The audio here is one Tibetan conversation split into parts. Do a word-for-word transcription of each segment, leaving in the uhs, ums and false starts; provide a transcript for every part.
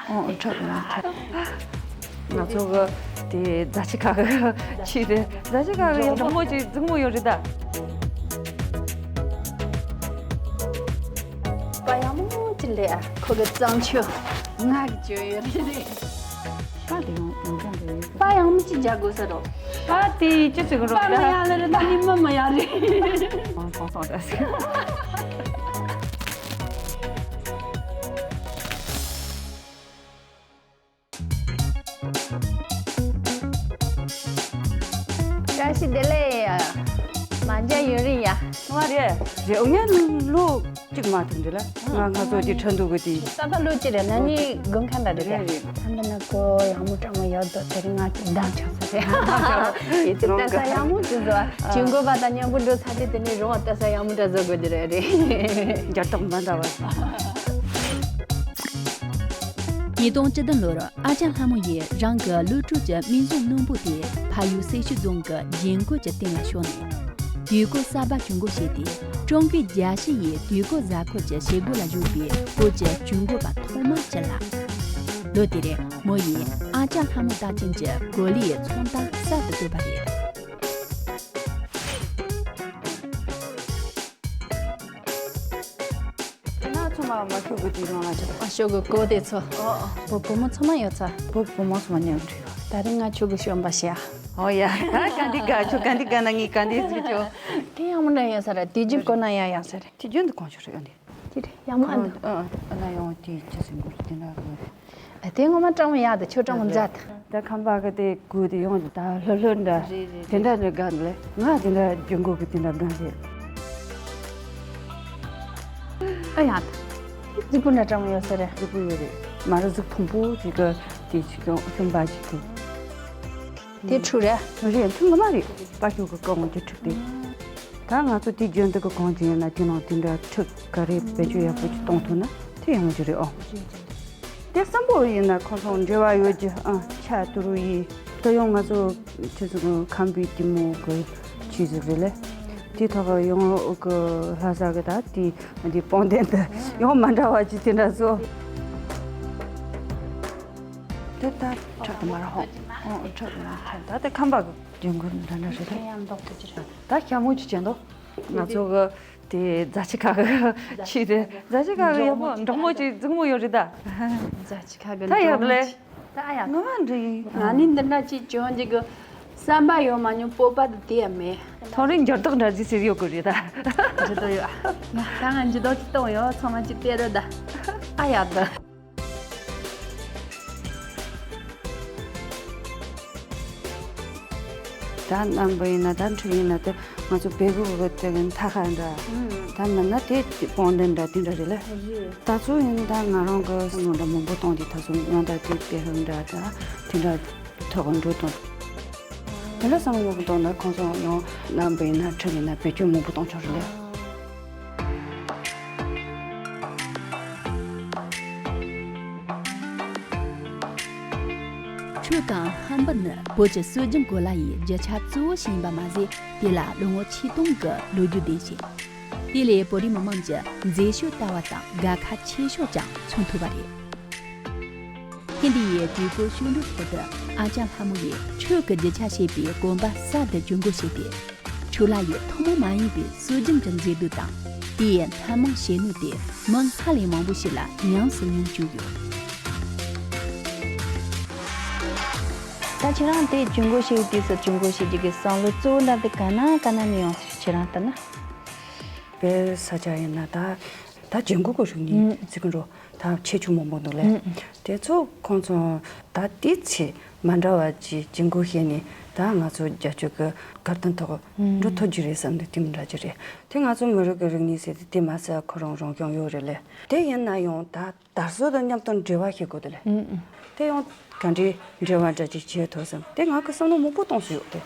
ཨོ་ཁྲག་ཁྲག་ང་ཚོ་གི་དེ་རྫ་ཆུ་ཁ་གི་ཆུ་དེ་རྫ་ཆུ་ཁ་གི་ཡག་པོ་ཅིག་འཛུགས་མོ་ཡོད་རེད་ད། པ་ཡག་མོ་ཅིག་ལས་ཨ་ཁོ་གི་གཙང་ཆུ་ང་གི་བཅོས་ཡོད་རེད། པ་དེ་ཡང་ཡང་ཀྱང་དེ་ཡོད། པ་ཡག་མོ་ཅིག་རྒྱག་དགོས་ས་རོ། པ་དེ་ཅི་ཅིག་རོ་པ་མི་ཡག་ལ་རེད་ད་ནི་མི་མི་ཡག་རེད། ཨང་སོང་སོང་ད་སི། བཀྲ་ཤིས་བདེ་ལེགས། མ་མཇལ་ཡུན་རིང་ཡ། ང་རེད། རེད་འོ་ངས་ལོ་གཅིག་མ་ཐུབ་འདི་ལ་ང་ང་ཚོ་གི་ཁྲ་འདུག་གི་དེ། ད་ལྟ་ལོ་གཅིག་རེད་ན་ནི་དགུན་ཁ་འདྲ་རེད་རེད་རེད། ད་འདི་ན་ཁོ་ཡག་མོ་གྲང་མོ་ཡོད་དོ་དེ་རིང་ང་གཅིག་འདང་ཆགས་ས་རེད། ཡིད་ཆེས་ལྟ་ས་ཡག་མོ་ཅིག་བཟོ་བ། ཇུས་འགོད་པ་དང་མཉམ་པོ་འགྲོ་ཚར་དུས་དེ་ནས་རོང་བ་ལྟ་ས་ཡག་མོ་འདྲ་བཟོ་དགོས་ཀྱི་རེད་རེད། འགྱུར་ལྡོག་མ་འདྲ་བ། ཉིས་སྟོང་བཅུ་བདུན་ལོར་ཨ་ཅག་ལྷ་མོ་ཡིས་རང་གི་གླུ་བྲོ་གྱི་སྨན་གཞུང་རྣོན་པོ་དེ་ཕ་ཡུལ་སེར་ཤུལ་རྫོང་གི་རྒྱན་གོས་ཀྱི་སྟེང་ལ་ཕྱོགས་ནས། དུས་གོས་གསར་པ་གྱོན་གོས་བྱས་ཏེ་ཀྲུང་གོའི་རྒྱལ་སྤྱི་ཡི་དུས་གོས་གཟའ་འཁོར་གྱི་བྱེད་སྒོ་ལ་ཞུགས་པའི་བོད་ཀྱི་གྱོན་གོས་པ་ཐོག་མ་ཅིག་ལ། ལོ་དེར་མོ་ཡིས་ཨ་ཅག་ལྷ་མོ་རྟགས་ཅན་གྱི་གོ་ལའི་ཚོང་རྟགས་གསར་དུ་བཏོད་པ་རེད། དེ་ན་ཚོ་མ་མ་ཁྱོད་གི་དུས་རང་ལ་ཆགས། ཨ་ཤོ་གི་གོ་དེ་ཚོ། ཨོ་ཨོ། བུ་བུ་མོ་ཚོ་མ་ཡོད་ཚ། བུ་བུ་མོ་ཚོ་མ་ཉམས་འཁྲུག་ཡོད། ད་རིང་ང་ཁྱོད་གི་ཤོམ་པ་ཤ། ཨོ་ཡ། ག་འདི་ག་ཁྱོད་ག་འདི་ག་ན་ངའི་ག་འདི་ཟིག་ཁྱོད། དེ་ཡང་མི་འདྲ་ཡོད་ས་རེད་དེ་རྒྱུན་གོ་ན་ཡ་ཡ་ས་རེད། དེ་རྒྱུན་དུ་གོང་ཆོད་རེད་ཡོད་འདི། དེ་རེད་ཡང་མ་འདུག་ཨ་ཨ་ན་ཡོང་དེ་ཅི་ཟིན་དགོས་དེ་འདྲ་གི། ཨ་དེ་ངོ་མ་སྤྲང་མོ་ཡག་དེ་ཁྱོད་སྤྲང་མོ་མཛད། ད་ཁམས་པ་གི་དེ་གུ་དེ་ཡོང་དེ་ད་ལྷོད་ལྷོད་འདྲ། རེད་རེད་དེ་འདྲ་ལས་དགའ་ལས་ང་དེ་འདྲ་རྒྱུན་གོ་གི་དེ་འདྲ་དགའ་རེད། ཨ་ཡག་དེ་གཟིགས་པོ་འདྲ་སྤྲང་མོ་ཡོད་ས་རེད། གཟིགས་པོ་ཡོད་རེད། མ་ར་གཟིགས་ཕུང་པོ་ཅིག་གི་དེ་ཅིག་ཀྱང་ཤུམ་པ་ཅིག་གི། དེ་ཕྲུག་རེད། རེད་ཕྲུག་ངོ་མ་རེད། པ་ཤུ་གི་ཀ་འོང་དེ་ཕྲུག་དེ། ད་ང་ཚོ་དེ་རྒྱུན་དུ་གི་གོང་ཅིག་ཡིན་ན་དེ་ནང་དེ་འདྲ་ཕྲུག་ག་རེ་བེད་སྤྱོད་ཡག་པོ་ཅིག་གཏོང་ཐུབ་ན་དེ་ཡག་པོ་ཅིག་རེད་ཨོ། དེ་བསམ་པོ་ཡིན་ན་ཁོང་ཚོ་འབྲེལ་བ་ཡོད་ཀྱི་ཨ་ཆ་ཏུ་རུ་ཡིས་ད་ཡང་ང་ཚོ་ཆུ་ཚོད་ཁམས་པའི་དེ་མོ་གི་ཆུ་ཟིག་རེད་ལེ། དེ་ཐོག་གི་ཡང་གི་ལྷ་ས་གི་ད་དེ་དེ་སྤོང་ལྡན་དུ་ཡང་མ་འདྲ་བ་ཅིག་དེ་འདྲ་བཟོ། དེ་ད་ཁྲག་དེ་མ་ར་ཧོ། ཨོ་ཁྲག་དེ་མ་ར་ད་དེ་ཁམས་པ་གི་རྒྱུན་གོ་འདྲ་འདྲ་རེད་ལེ། ཡང་མདོག་ཏུ་ཅི་རེད། ད་ཞྭ་མོ་ཅིག་བྱས་འདུག་ང་ཚོ་གི་དེ་རྫ་ཆུ་ཁ་གི་ཆུ་དེ་རྫ་ཆུ་ཁ་གི་ཡག་པོ་འབྲོག་མོ་ཅིག་འཛུགས་མོ་ཡོད་རེད་ད། རྫ་ཆུ་ཁ་གི་ད་ཡག་འབྲོག་མོ་ལེ། ཅིག་ད་ཨ་ཡག་ང་མ་འདྲི་ཡིན། ང་ནི་འདི་འདྲ་ཅིག་བྱུང་ཅིག་གི་བསམ་པ་ཡོད་མ་མྱོང་སྤོབས་པ་དེ་དེ་ཡང་མེད། ཐོ་རེ་འགྱུར་ལྡོག་འདྲ་ཅིག་ཟེར་ཡོད་གི་རེད་ད། འགྱུར་ལྡོག་ཡོད་ཨ། ང་ད་ང་འགྱུར་ལྡོག་ཅིག་གཏོང་ཡོད་ཚང་མ་ཅིག་བལྟས་རོགས་ད། ཨ་ཡག་ད། ད་རྣམ་པ་ཡིན་ན་ད་འཕྲུལ་ཡིན་ན་དེ་ང་ཚོ་བལ་གོ་གི་དེ་གི་མཐའ་ཁ་འདྲ། ད་མིན་ན་དེ་སྤོང་ལྡན་འདྲ་དེ་འདྲ་རེད་ལ། ད་ཚོ་ཡིན་ད་ང་རང་གི་བསམ་བློ་འདྲ་མང་པོ་གཏོང་དེ་ད་ཚོ་ཡང་ད་དེ་དེ་ཧང་འདྲ་ད་དེ་འདྲ་ཐོག་འགྲོ་དང་། དེ་ལ་བསམ་བློ་མང་པོ་གཏོང་ན་ཁོང་ཚོ་ཡང་རྣམ་པ་ཡིན་ན་འཕྲུལ་ཡིན་ན་བེད་སྤྱོད་མང་པོ་གཏོང་ཆོག་རེད་ལ། ཆུ་དང་ཧམ་པ་ནི་བོད་ཀྱི་སྲོལ་རྒྱུན་གོ་ལ་ཡི་རྒྱུ་ཆ་གཙོ་བོ་ཞིག་ཡིན་པ་མ་ཟད། དེ་ལ་ལོ་ངོ་ཆིག་སྟོང་གི་ལོ་རྒྱུས་ལྡན་ཞིང་། དེ་ལས་བོད་རིགས་མི་དམངས་ཀྱི་མཛེས་ཤོས་ལྟ་བ་དང་དགའ་ཁ་ཆེ་ཤོས་ཀྱང་མཚོན་ཐུབ་པ་རེད། ཐེངས་འདི་ཡི་དུས་གོས་ཕྱོགས་འགྲོའི་ཐོག་ཏུ་ཨ་ཅག་ལྷ་མོ་ཡིས་ཆོས་ཀྱི་རྒྱུ་ཆ་བྱེད་པའི་གོན་པ་གསར་དུ་གྱོན་གོས་བྱས་ཏེ། ཆོས་ལ་ཡི་ཐུན་མོང་མ་ཡིན་པའི་སྲོལ་རྒྱུན་གྱི་མཛེས་སྡུག་དང་། དེའི་ཐུན་མོང་བྱེད་ནུས་དེ་མི་སྔར་ལས་མང་པོ་ཞིག་ལ་ཉམས་སུ་མྱོང་བཅུག་ཡོད། ད་ཁྱེད་རང་དེ་གྱོན་གོས་བྱེད་དུས་སུ་གྱོན་གོས་བྱེད་རྒྱུ་གི་བསམ་བློ་གཙོ་བོ་འདྲ་དེ་ག་ན་ག་ན་ནས་ཡོང་ཟེར་ཁྱེད་རང་ལྟར་ན། བོད་ས་ཆ་ཡིན་ན་ད་ད་གྱོན་གོས་གོ་ཤུགས་ནི་ཨུམ། ཚིག་གི་འགྲོ་ད་ཆེ་ཆུང་མང་པོ་འདུག་ལེ། ཨུམ། དེ་ཚོ་ཁོང་ཚོ་ད་དེ་ཚེ་མ་འདྲ་བ་ཅིག་གྱོན་གོས་བྱས་ནས་ད་ང་ཚོ་རྒྱ་ཆོས་ཀྱི་གར་སྟོན་ཐོག་ཨུམ། འགྲོ་ཐུབ་ཀྱི་རེད་བསམ་དུས་དེ་མི་འདྲ་ཅིག་རེད། དེ་ང་ཚོ་མི་རིགས་ཀྱི་རིག་གནས་ཟེར་དུས་དེ་མ་ཟད་ཁོ་རང་རང་སྐྱོང་ཡོད་རེད་ལེ། དེ་ཡིན་ན་ཡང་ད་དར་སྲོལ་དང་མཉམ་དུ་འབྲེལ་བ་བྱེད་དགོས་དེ་ལེ། ཨུམ་ཨུམ། དེ་ཡང་ག་འདྲའི་འབྲེལ་བ་འདྲ་ཅིག་བྱེད་ཐུབ་བསམ་དེ་ང་གི་བསམ་བློ་མང་པོ་གཏོང་སྲོལ་ཡོད་དེ།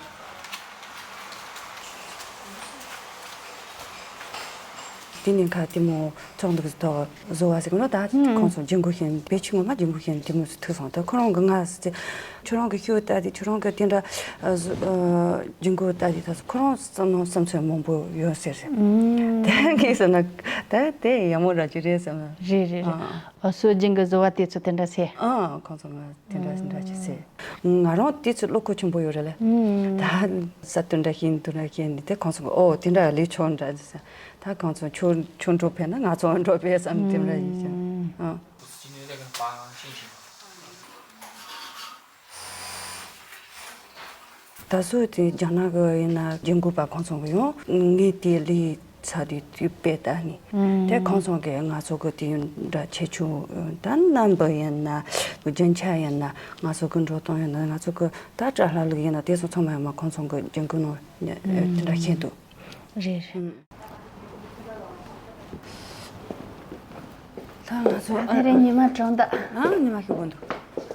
དེ་ནས་ཁ་ལྟད་མོ་ཚོགས་འདུ་གི་ཐོག་བཟོ་བ་ཟེར་གི་ནོ། ད་ཁོང་ཚོ་ལྗང་གུ་ཤན་པའི་ཆུང་ངུ་མ་ལྗང་གུ་ཤན་ལྟད་མོ་ཐུག་སོང་། ད་ཁོ་རང་གི་ང་ཟེར་ཁྱོད་རང་གི་ཤུགས་ལྟ་དེ་ཁྱོད་རང་གི་དེ་འདྲ་ལྗང་གུ་ལྟ་དེ་ད་ཁོ་རང་བསམ་ནོ་བསམ་ཚུལ་མང་པོ་ཡོད་ཟེར། ད་ངས་ཟེར་ན་ད་དེ་ཡག་མོ་ར་ཅིག་རེད་བསམ། རེད་རེད་རེད། ཨ་སྲོལ་རྒྱུན་གྱི་བཟོ་བ་དེ་ཚོ་དེ་འདྲ་ཟེར། ཨ་ཁོང་ཚོ་ང་དེ་འདྲ་དེ་འདྲ་ཅིག་ཟེར། ང་རང་དེ་ཚོ་བློ་ཁོག་ཆེན་པོ་ཡོད་རེད་ལ། ད་ས་དེ་འདྲ་ཤེས་དེ་འདྲ་ཤེས་ནི་དེ་ཁོང་ཚོ་གི་ཨོ་དེ་འདྲ་ལས་ཆོག་འདྲ་ཟེར། ད་ཁོང་ཚོ་ཆོ་ཆོ་འགྲོ་ཕེབས་ན་ང་ཚོ་འགྲོ་ཕེབས་བསམ་དེ་འདྲ་ཡིན་ཀྱང་། ཨ། ད་གཟོད་དེ་རྒྱ་ནག་གི་ཡིན་ན་ལྗང་གུ་པ་ཁོང་ཚོ་གི་ཡང་ངས་དེ་ལས་ཚ་དུས་དུས་དཔེ་ལྟ་ནི། དེ་ཁོང་ཚོ་གི་ང་ཚོ་གི་དེ་འདྲ་ཁྱད་ཆོས་ད་རྣམ་པ་ཡིན་ན་རྒྱན་ཆ་ཡིན་ན་ང་ཚོ་གི་འགྲོ་སྟངས་ཡིན་ན་ང་ཚོ་གི་ད་དྲ་ལྷག་ལུགས་ཡིན་ན་དེ་ཚོ་ཚང་མ་ཡང་མ་ཁོང་ཚོ་གི་ལྗང་གུ་ནང་དེ་འདྲ་ཤེས་འདུག་རེད་རེད། ད་ང་ཚོ་ཨ་དེ་རིང་ཉི་མ་གྲང་ད། ཨ་ཉི་མ་ཤོག་གོ་འདུག་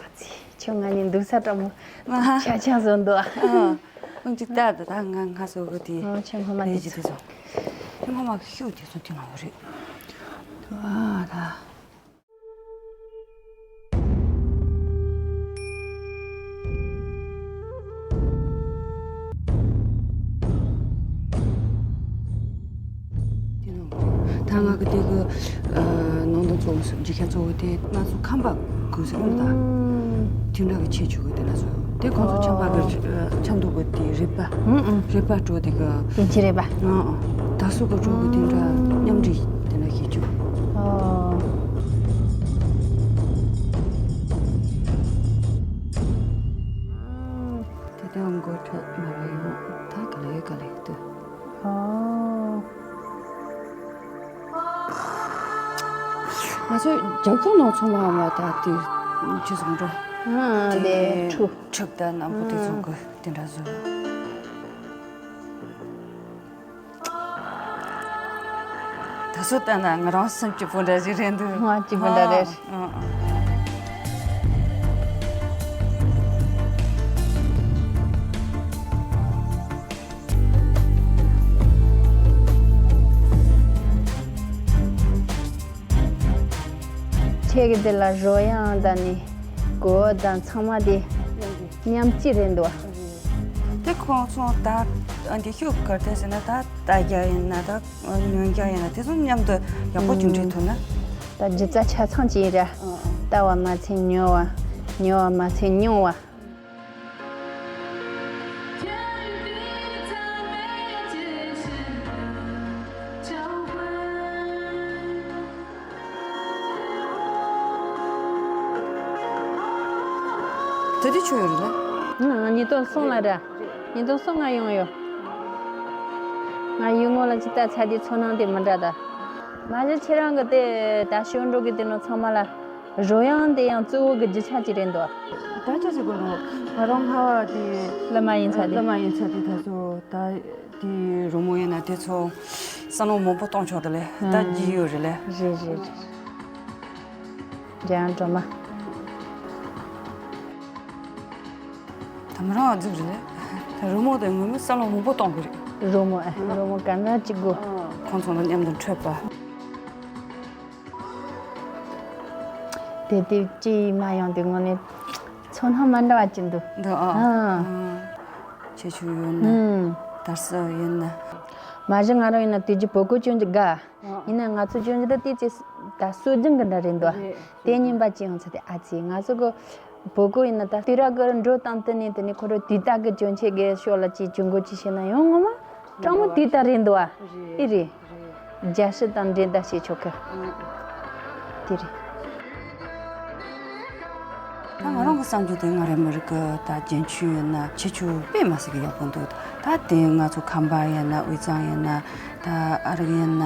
ཨ་ཙི། ཁྱོད་ང་གཉིས་འདུག་ས་འདྲ་མོ་ཨ་ཆ་ཆ་བཟོ་འདུག་ཨ། ཨང་ཅིག་ལྟ་ད་ད་ང་ང་ཚོ་གི་དེ། ཨ་ཁྱོད་སྔོན་མ་ལས་འདི་ཅི་དེ་ཚོ། ཁྱོད་སྔོན་མ་ཤོག་དེ་ཚོ་དེ་ང་བ་རེད། ཨ་ད། ད་ང་གི་དེ་གི་ནང་དོན་གཙོ་བོ་སུ་རྒྱུ་ཆ་གཙོ་བོ་དེ་ང་ཚོ་ཁམས་པ་གོས་ཟེར་ལ་ད། དེ་འདྲ་གི་ཁྱད་ཆོས་གི་དེ་ང་ཚོ་དེ་ཁོང་ཚོ་ཆམ་པ་གི་ཆམ་འདུག་གི་དེ་རེད་པ། རེད་པ་སྤྲོ་དེ་གི། དེ་ཅི་རེད་པ། ཨ་ཨ། ད་སུ་གི་སྤྲོ་གི་དེ་འདྲ་མཉམ་འདྲེས་དེ་འདྲ་ཤེས་བྱུང་། ཨོ། དེ་དེ་འགོ་ཁྲིད་མ་རེད་ཡོད་ད་ག་ལེ་ག་ལེ་དུ། ཨོ། ང་ཚོ་རྒྱབ་ཁུག་ནང་ཚང་མ་མ་ད་དེ་ཅི་བཟུང་འགྲོ། ཨ་དེ་ཁྲུ། ཁྲུ་ད་ནམ་པོ་དེ་བཟུང་གི་དེ་འདྲ་བཟོ། ད་གཟོད་ལྟ་ན་ང་རང་སེམས་སྐྱིད་པོ་འདྲ་ཞིག་རེད་འདུག་ང་སྐྱིད་པོ་འདྲ་རེད། ཨ་ཨ། ཁྱེད་ཀྱི་དེ་ལ་རོལ་དབྱངས་དང་ནི་གོ་དང་ཚང་མ་དེ་མཉམ་གཅིག་རེད་འདུག་དེ་ཁོང་ཚོ་ད་འདི་ཤུགས་གར་དེ་ཟེར་ན་ད་ལྟ་རྒྱ་ཡིན་ན་ད་ཉོན་རྒྱ་ཡིན་ན་དེ་ཚོ་མཉམ་དུ་ཡག་པོ་ཅིག་འགྲིག་ཐུབ་ན། ད་སྒྱུ་རྩལ་ཆ་ཚང་ཅིག་ཡིན་ར། ལྟ་བ་མ་ཚད་ཉོ་བ། ཉོ་བ་མ་ཚད་མྱོང་བ། དེ་དུས་ཆོས་ཡོད་རེད་ལ། ང་ཉིས་སྟོང་གསུམ་ལ་ར། ཉིས་སྟོང་གསུམ་ང་ཡོང་ཡོད། ང་ཡུལ་ངོ་ལ་ཅི་ལྟ་ཚ་དེ་ཚོར་སྣང་དེ་མི་འདྲ་ད། མ་གཞི་ཁྱེད་རང་གི་དེ་ད་ཞོན་འགྲོ་གི་དེ་ནོ་ཚང་མ་ལ། རོལ་དབྱངས་དེ་ཡང་གཙོ་བོ་གི་རྒྱུ་ཆ་ཅིག་རེད་འདུག་ད་ཆ་ཟེར་དགོས་རོ། ང་རང་སྔ་བ་དེ། བླ་མ་ཡིན་ཚ་དེ། བླ་མ་ཡིན་ཚ་དེ་ད་ཚོ་ད་དེ་རོལ་མོ་ཡིན་ན་དེ་ཚོ་བསམ་བློ་མང་པོ་གཏོང་ཆོག་ད་ལེ་ད་ཨ་རྒྱུས་ཡོད་རེད་ལེ། རེད་རེད་རེད། རྒྱལ་ཡང་སྒྲོལ་མ། ད་མི་རང་བ་རྫིག་རེད་ལེ། ད་རོལ་མོ་དེ་ངོ་མ་བསམ་བློ་མང་པོ་གཏོང་དགོས་རེད། རོལ་མོ་ཨ་རོལ་མོ་ག་འདྲ་ཅིག་དགོས། ཁོང་ཚོ་ལ་མཉམ་དུ་འཕྲོད་པ། དེ་དུས་ཅི་མ་ཡོང་དུས་དངོས་གནས་ཚོར་སྣང་མ་འདྲ་བ་ཅིག་འདུག་འདུག་ཨ། ཨ། ཨ། ཁྱད་ཆོས་ཡོད་ན། ཨུམ། དར་སྲོལ་ཡོད་ན། མ་གཞི་ང་རང་ཡིན་ན་དུས་རྒྱུན་བོད་སྐད་སྐྱོན་གྱི་དགའ། ཨ། ཡིན་ན་ང་ཚོ་སྐྱོན་གྱི་ད་དེ་ཅི་ད་སྲོལ་རྒྱུན་གྱི་འདྲ་རེད་འདུག་རེད། དེ་ཉིན་པ་ཅི་ཡོང་ཚེ་དེ་ཨ་ཙི་ང་ཚོ་གི་བོད་སྐད་ཡིན་ན་ད་དུས་རབས་ཀྱི་འགྲོ་སྟངས་དེ་ནས་དེ་ནས་ཁོ་རང་དུས་རྟག་གི་སྐྱོན་ཆེ་གི་ཤོག་ལ་ཅི་སྐྱོན་གོ་ཅི་བྱས་ན་ཡང་ངོ་མ། སྤྲང་མོ་དེ་ལྟར་རེད་འདུག་བ། རེད། ཨེ་རེད། རེད། རྒྱལ་སྲིད་དང་འགྲན་ཟླ་བྱེད་ཆོག་གི། ཨང་། དེ་རེད། ད་ང་རང་གི་བསམ་ཚུལ་དེ་སྔ་རེ་མི་རིགས་ཀྱི་ད་རྒྱན་ཆོས་ཡིན་ན་ཁྱད་ཆོས་དཔེ་མ་སྲིད་ཀྱི་ཡག་པོ་འདུག་ད་དེ་ང་ཚོ་ཁམས་པ་ཡིན་ན་དབུས་གཙང་ཡིན་ན་ད་ཨ་རི་ཡིན་ན་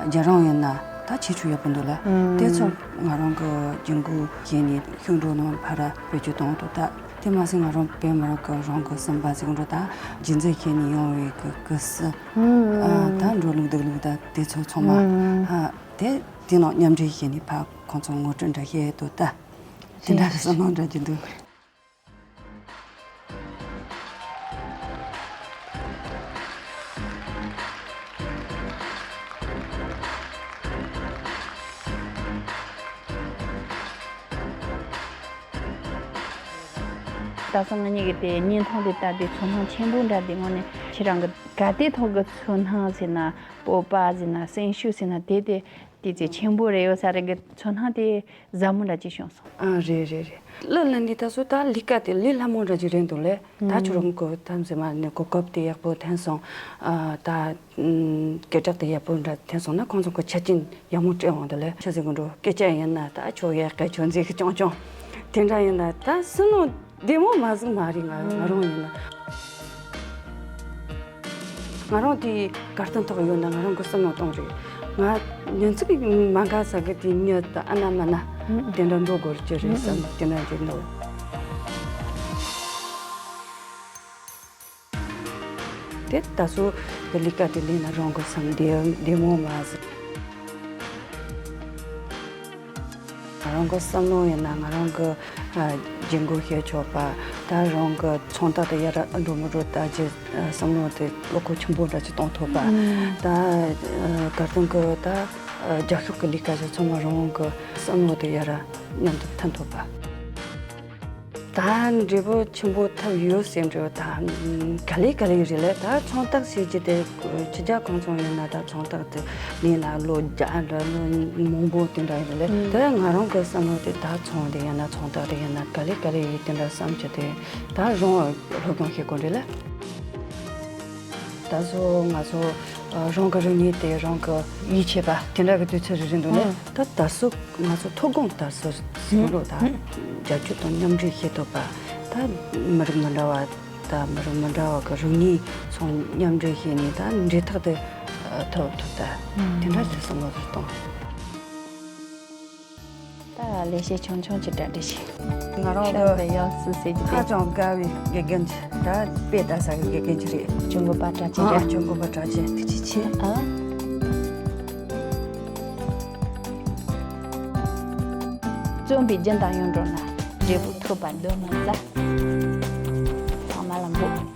རྒྱ་རང་ཡིན་ན་ད་ཁྱད་ཆོས་ཡག་པོ་འདུག་ལ། ཨང་། དེ་ཚོ་ང་རང་གི་རྒྱན་གོས་གྱོན་ནས་ཤོག་འགྲོ་ནང་ཕར་བེད་སྤྱོད་གཏོང་འདུག་ད། དེ་མ་ཟད་ང་རང་བོད་མི་རིགས་ཀྱི་རང་གི་སེམས་པ་ཟིག་འགྲོ་ད་རྒྱུན་འཛིན་བྱས་ནས་ཡོང་བའི་གི་གི་སི། ཨ་ད་འགྲོ་ལུགས་འདུག་ལུགས་ད་དེ་ཚོ་ཚང་མ་ཨ་དེ་དེ་ནང་མཉམ་འདྲེས་བྱས་ནས་ཕ་ཁོང་ཚོ་ངོ་སྤྲོད་འདྲ་བྱས་འདུག་ད་དེ་འདྲ་གི་བསམ་བློ་འདྲ་གྱི་འདུག་ད་སང་ང་གཉིས་ཀྱི་དེ་བརྙན་ཐུང་དེ་ལྟ་དུས་ཚོར་སྣང་ཆེན་པོ་འདྲ་དེ་དངོས་གནས་ཁྱེད་རང་གི་ག་དེ་ཐོག་གི་ཚོར་སྣང་ཟེར་ན་སྤོབས་པ་ཟེར་ན་སེམས་ཤུགས་ཟེར་ན་དེ་དེ་དེ་ཚེ་ཆེན་པོ་རེད་ཡོད་ས་རེད་གི་ཚོར་སྣང་དེ་ཟབ་མོ་འདྲ་ཅིག་བྱུང་སོང་། ཨ་རེད་རེད་རེད། གླུ་ལེན་དུས་ད་གཟོད་ད་ལས་ཀ་དེ་ལས་སླ་མོ་འདྲ་ཅིག་རེད་འདུག་ལེ། ད་ཁྱོད་རང་གི་ཐམས་ཅད་མ་ནི་གོ་སྐབས་དེ་ཡག་པོ་ཐོན་སོང་། ཨ་ད་ཨམ་སྐད་གྲགས་དེ་ཡག་པོ་འདྲ་ཐོན་སོང་ན་ཁོང་ཚོ་གི་ཆ་རྐྱེན་ཡག་མོ་སྤྲད་འོང་དུ་ལེ། ཆི་ཟེར་གི་འགྲོ་སྐད་ཆ་ཡིན་ན་ད་ཁྱོད་ཡག་གི་ཁྱོད་མཛེས་གི་ཅོང་ཅོང་དེ་འདྲ་ཡིན་ན་ད་བསམ་བློ་བདེ་མོ་མ་ཟིག་མ་རེད། ང་ང་རང་ཡིན་ན། ང་རང་དེ་གར་སྟོན་ཐོག་ཡོད་ན་ང་རང་གི་བསམ་བློ་གཏོང་རེད། ང་ཉིན་ཚིག་མ་འགའ་ས་གི་དེ་མྱི་ད་ཨ་ན་མ་ན་དེ་འདྲ་འགྲོ་དགོས་ཀྱི་རེད་བསམ་དེ་འདྲ་འདྲི་འདུག་དེ་ད་སོ་གི་ལས་ཀ་དེ་ལས་ན་རང་གི་བསམ་བདེ་བདེ་མོ་མ་ཟིག་ང་རང་གི་བསམ་བློ་ཡིན་ན་ང་རང་གི་ཨ་ལྗང་གུ་བྱེད་ཆོག་པ། ད་རང་གི་ཚོང་རྟགས་དེ་ཡར་འགྲོ་མི་འགྲོ་ད་ཅི་བསམ་བློ་དེ་བློ་ཁོག་ཆེན་པོ་འདྲ་ཅིག་གཏོང་ཐུབ་པ། ད་གར་སྟོན་གི་ད་རྒྱབ་ཤོག་གི་ལས་ཀ་ཅིག་ཚང་མ་རང་གི་བསམ་བློ་དེ་ཡར་མཉམ་དུ་ཐོན་ཐུབ་པ། ད་འབྲས་བུ་ཆེན་པོ་ཐོབ་ཡོད་ཟེར་འདྲ་ད་ག་ལེ་ག་ལེ་རེད་ལེ། ད་ཚོང་རྟགས་ཟེར་གྱི་དེ་ཕྱི་རྒྱལ་གང་ཚོང་ཡིན་ན་ད་ཚོང་རྟགས་དེ་ལེན་ན་ལོ་བརྒྱ་འདྲ་ལོ་མང་པོ་དེ་འདྲ་ཡོད་ལེ། དེ་ང་རང་གི་བསམ་བློ་དེ་ད་ཚོང་དེ་ཡིན་ན་ཚོང་རྟགས་དེ་ཡིན་ན་ག་ལེ་ག་ལེ་ཡིན་དེ་འདྲ་བསམ་གྱི་དེ་ད་རང་སློབ་སྦྱོང་བྱེད་དགོས་རེད་ལེ། ད་གཟོད་ང་ཚོ་རང་གི་རིག་གནས་དེ་རང་གི་ཡིད་ཆེས་པ་དེ་འདྲ་གི་དུས་ཚོད་རེ་རེ་འདུག་ནས་ད་ད་གཟོད་ང་ཚོ་ཐོག་དགོང་ད་གཟོད་ཟིན་ལོ་ད་རྒྱབ་སྐྱོར་དང་མཉམ་འབྲེལ་བྱེད་ཐུབ་པ། ད་མི་རིགས་མི་འདྲ་བ་ད་མི་རིགས་མི་འདྲ་བ་གི་རིག་གནས་ཚོ་མཉམ་འབྲེལ་བྱས་ནས་ད་འབྲེལ་ཐག་དེ་ཐོབ་ཐུབ་ད་དེ་འདྲ་ཞིག་བསམ་བློ་དུ་གཏོང་། ད་ལས་བྱེད་ཆུང་ཆུང་གི་གྲ་སྒྲིག་བྱས། ང་རང་ཤམ་གི་དུ་ཡག་སུ་ཟེར་གྱི་ཧ་ཅང་དགའ་བའི་དགེ་རྒན་ཅིག་ད་དཔེ་ལྟ་ས་གི་དགེ་རྒན་ཅིག་རེད། གྱོང་གོ་པ་གྲགས་ཅན་ཨ་རེད། གྱོང་གོ་པ་གྲགས་ཅན་ཐུགས་རྗེ་ཆེ། ཨ། བརྩོན་པས་རྒྱུན་དང་ཡུན་འགྲོགས་ན། འབྲས་བུ་ཐོབ་པར་གདོན་མི་ཟ། ཚང་མ་ལ་འབོད།